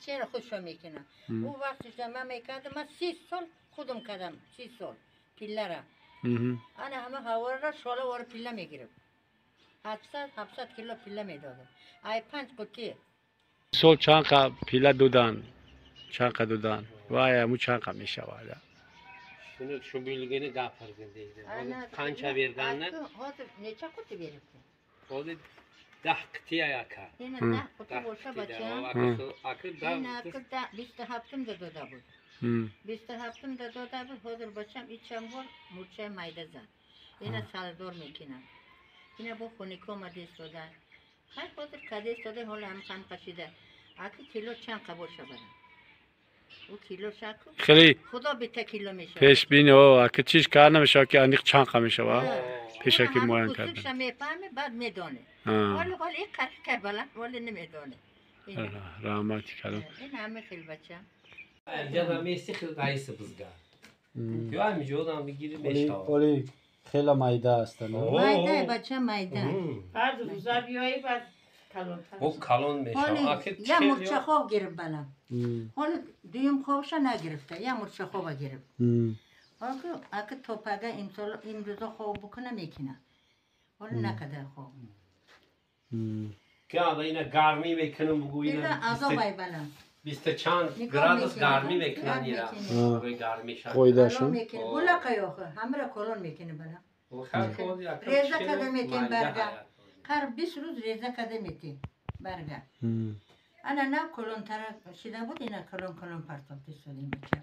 Чера худшо мекунад. Ӯ вақтиш ман мекардам, ман 30 сол худам кардам, 30 сол пиллара. Ана ҳама ҳаворара шола вора пилла мегирифт. 700-700 кило пилла медодам. Ай панҷ қутӣ. Сол чанд қа пилла додан? Чанд қа додан? Ва аму чанд қа мешавад? Shuni shu bilgini gapirgin deydi. Hozir qancha berganini. Hozir necha quti beribdi? Hozir 10 qutiya aka. Ина 10 quti bo'lsa, bacham. Aka. Ина aka 27-да дода буд. 27-да дода буд. Ҳозир, бачам, ичам бор мурчаи майда зад. Ина салдор мекунам. Ина бо хунико омада истода. Хай, ҳозир када истода, ҳоло ҳам хам қашида. Аки кило чанд қа боша барам? Ӯ кило шаку. Хеле. Худо бита кило мешавад. Пешбини ака чиз кард намешавад, ки аниқ чанд қа мешавад, пешакӣ муайян кардан. Мефаҳме, баъд медоне. Ҳоло ин қарқа баланд, вале намедоне. Раҳмати калом. Ин ҳама хел, бачам. Инҷа мести хел раиси бизга. Ё ҳамиҷо мегири мешавад. Оли хеле майда аст. Майда, бача, майда. Баъд рӯза биёӣ, баъд калонтар. Бо калон мешавад. Я мурчахоб гирифт балам. Ҳоло дуюм хобша нагирифта, я мурчахоба гирифт. Аки то пага имсол имрӯза хоб букуна, мекуна. Ҳоло накарда хоб. Ки ина гармӣ мекунам, бугу ина. Азобай, балам. Бисту чанд градус гармӣ мекунанд ира. Гармӣ. Қоидашон. Гула қаёхи ҳамра колон мекуна, балам. Реза када метем барга. Ҳар 20 рӯз реза када метем барга. Ана нав колонтара шида буд, ина колон колон партофта истодем, бача.